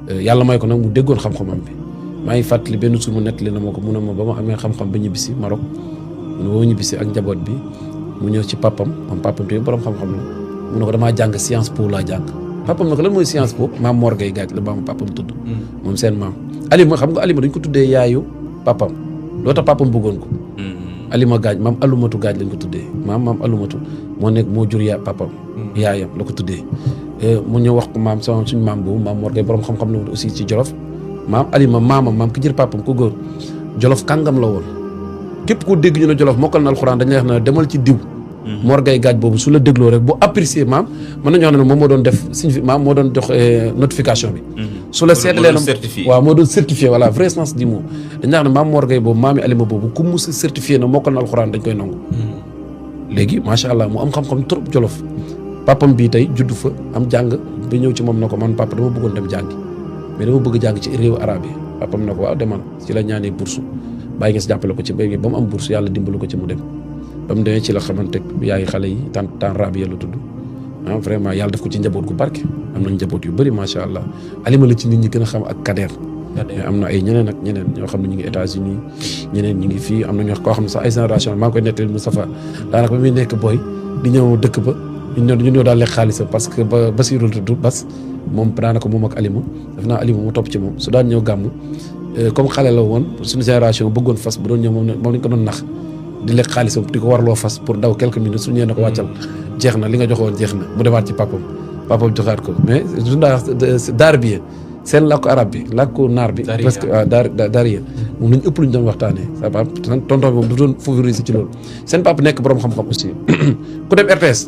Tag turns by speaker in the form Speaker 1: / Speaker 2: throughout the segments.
Speaker 1: yàlla may ko nag mu déggoon xam-xamam bi maa ngi fàttali benn suur mu nettali na ma ko mu ne ma ba ma amee xam-xam ba ñibbisi Maroc mu ne boo ñibbisi ak njaboot bi mu ñëw ci papam tamit borom xam-xam la mu ne ko damaa jàng Sciences Po laa jàng papam ne ko lan mooy Sciences Po maam Mor Gueye Gadj la ba ma papam tudd moom seen maam Alima xam nga Alima dañ ko tuddee yaayu papam loo tax papam bëggoon ko Alima Gadj maam Alumatu Gadj lañ ko tuddee maam Alumatu moo jur papam yaayam la ko tuddee mu ñëw wax ko maam suñu maam boobu maam Mor Gueye borom xam-xam la woon aussi ci Jolof maam Alima maam ki jër papam ko góor Jolof kàngam la woon képp ku dégg ñu ne Jolof mokkal na alxuraan dañuy wax ne demal ci diw Mor Gueye Gadj boobu su la dégloo rek bu apprécier maam mën nañu wax ne moom moo doon def maam moo doon jox notification bi su la seetlee na waaw moo doon certifié voilà vrai sens du mot dañuy wax ne maam Mor Gueye boobu maami Alima boobu ku mu certifié na mokkal na alxuraan dañ koy nangu léegi macha allah mu am xam-xam trop Jolof papam bii tey juddu fa am jàng ba ñëw ci moom na ko man papa dama bëggoon dem jàngi mais dama bëgg jàng ci réewu arabe yi papam na ko waaw demal ci la ñaanee bourse bàyyi nga si jàppale ko ci béy ba mu am bourse yàlla dimbalu ko ci mu dem ba mu demee ci la xamante yaay xale yi tan rabi yàlla tudd vraiment yàlla def ko ci njaboot gu barke am na njaboot yu bëri macha allah Alima la ci nit ñi gën a xam ak Kader mais am na ay ñeneen ak ñeneen ñoo xam ne ñu ngi États-Unis ñeneen ñu ngi fii am na ñoo koo xam ne sax ay génération maa ngi koy nettali Moustapha daanaka ba muy nekk booy di ñëw dëkk ba ñu ñëw daal lekk xaalisam parce que ba Basirul tudd Bas moom daanaka moom ak Alima def naa Alima mu topp ci moom su daan ñëw gàmmu comme xale la woon suñu génération bëggoon fas bu doon ñëw moom lañ ko doon nax di lekk xaalisam di ko warloo fas pour daw quelques minutes su ñëwee na ko wàccal jeex na li nga joxoon jeex na mu demaat ci papam joxaat ko mais su daar bi seen làkku arab bi làkku naar bi presque waaw daar yi moom lañu ëpp lu ñu doon waxtaanee sa papa tonton bi moom du doon favoriser ci loolu seen papa nekk borom xam-xam aussi ku dem RTS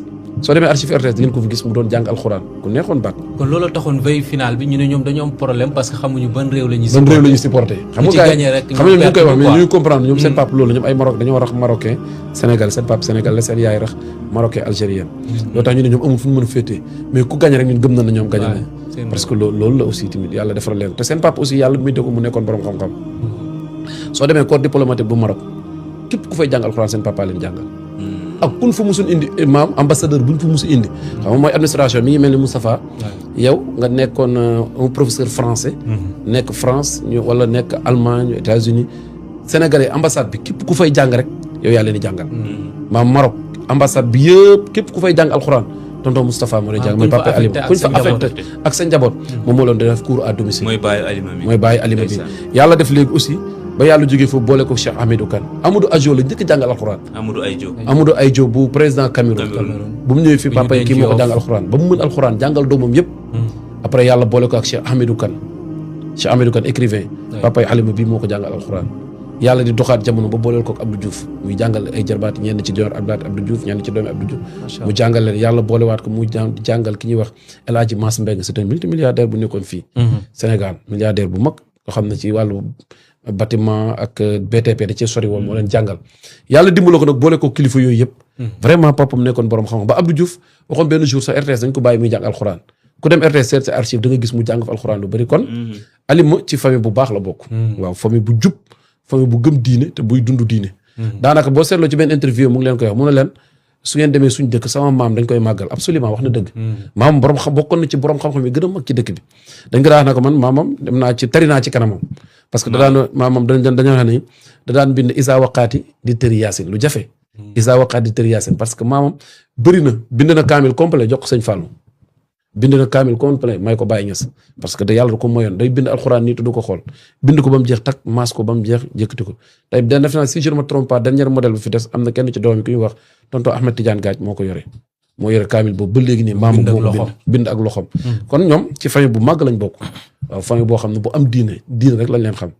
Speaker 1: soo demee archive RTS di ngeen ko fi gis mu doon jàng alxuraan ku neexoon baat
Speaker 2: kon loolu taxoon veille finale bi ñu ne ñoom dañoo am problème parce que xamuñu ban réew la ñuy
Speaker 1: supporté xam nga gars yi xam nga ñu koy wax mais ñuy comprendre ñoom seen papa loolu ñoom ay Maroc dañoo rax marocain Sénégal seen papa Sénégal la seen yaay rax marocain algérien loolu tax ñu ne ñoom amul fu ñu mën a féetee mais ku gagné rek ñun gëm na ne ñoom gagné nañ parce que loolu la aussi tamit yàlla defaral leen te seen papa aussi yàlla mi ko mu nekkoon borom xam-xam soo demee corps diplomatique bu Maroc képp ku fay jàng alxuraan seen papa leen jàngal ak kun fa musul indi maam ambassadeur buñ fa musul indi xam nga mooy administration mi ngi mel ni Moustapha yow nga nekkoon un professeur français nekk France wala nekk Allemagne États-Unis Sénégalais ambassade bi képp ku fay jàng rek yow yaa leen di jàngal maam Maroc ambassade bi yëpp képp ku fay jàng alxuraan tonton Moustapha moo lay jàng mooy papa Alima kuñ fa affecté ak sa njaboot moom moo loon def cours à domicile mooy bàyyi Alima bi yàlla def léegi aussi ba yàlla jógee foofu boole ko Cheikh Ahmedou Kane Amadou Adjo la njëkk jàngal alxuraan Amadou Adjo bu président Cameroun bu mu ñëwee fii papa yi kii moo ko jàngal alxuraan ba mu mën alxuraan jàngal doomam yëpp après yàlla boole ko ak Cheikh Ahmedou Kane écrivain papa yi Alima bii moo ko jàngal alxuraan yàlla di doxaat jamono ba booleel ko ak Abdou Diouf muy jàngal ay jarbaat ñenn ci doon Abdou Diouf ñenn ci doomi Abdou Diouf mu jàngal leen yàlla boolewaat ko mu jàngal ki ñuy wax El Hadji Mass Mbengue c'est un multimilliardaire bu nekkoon fii Sénégal milliardaire bu mag nga xam ne ci wàllu bâtiment ak BTP da cee sori woon moo leen jàngal yàlla dimbali ko nag boole ko kilifa yooyu yëpp vraiment papam nekkoon borom xam-xam ba Abdou Diouf waxoon benn jour sax RTS dañ ko bàyyi muy jàng alxuraan ku dem RTS seet sa archive da nga gis mu jàng fa alxuraan lu bëri kon Alima ci famille bu baax la bokk waaw famille bu jub famille bu gëm diine te buy dund diine daanaka boo seetloo ci benn interview mu ngi leen koy wax mu ne leen su ngeen demee suñ dëkk sama maam dañ koy màggal absolument wax na dëgg maamam borom xam bokkoon na ci borom xam-xam yi gën a mag ci dëkk bi dañ ko daan na ko man maamam dem naa ci tari naa ci kanamam parce que da daan maamam dañoo xam ne da daan bind isa waqaati di tëri yaasin lu jafe isa waqaati di tëri yaasin parce que maamam bëri na bind na kaamil complet jox ko sëñ Fallou bind na kaamil complet may ko bàyyi ñes parce que da yàlla da ko moyoon day bind alxuraan nii te du ko xool bind ko ba mu jeex tak maas ko ba mu jeex jëkkati ko tey def naa si je ne me trompe pas dernier modèle bu fi des am na kenn ci doom yi ku ñuy wax tonton Ahmed Tidiane Gadj moo ko yore kaamil boobu ba léegi nii maamu moo ko bind ak loxom kon ñoom ci famille bu màgg lañ bokk waaw famille boo xam ne bu am diine rek lañ leen xam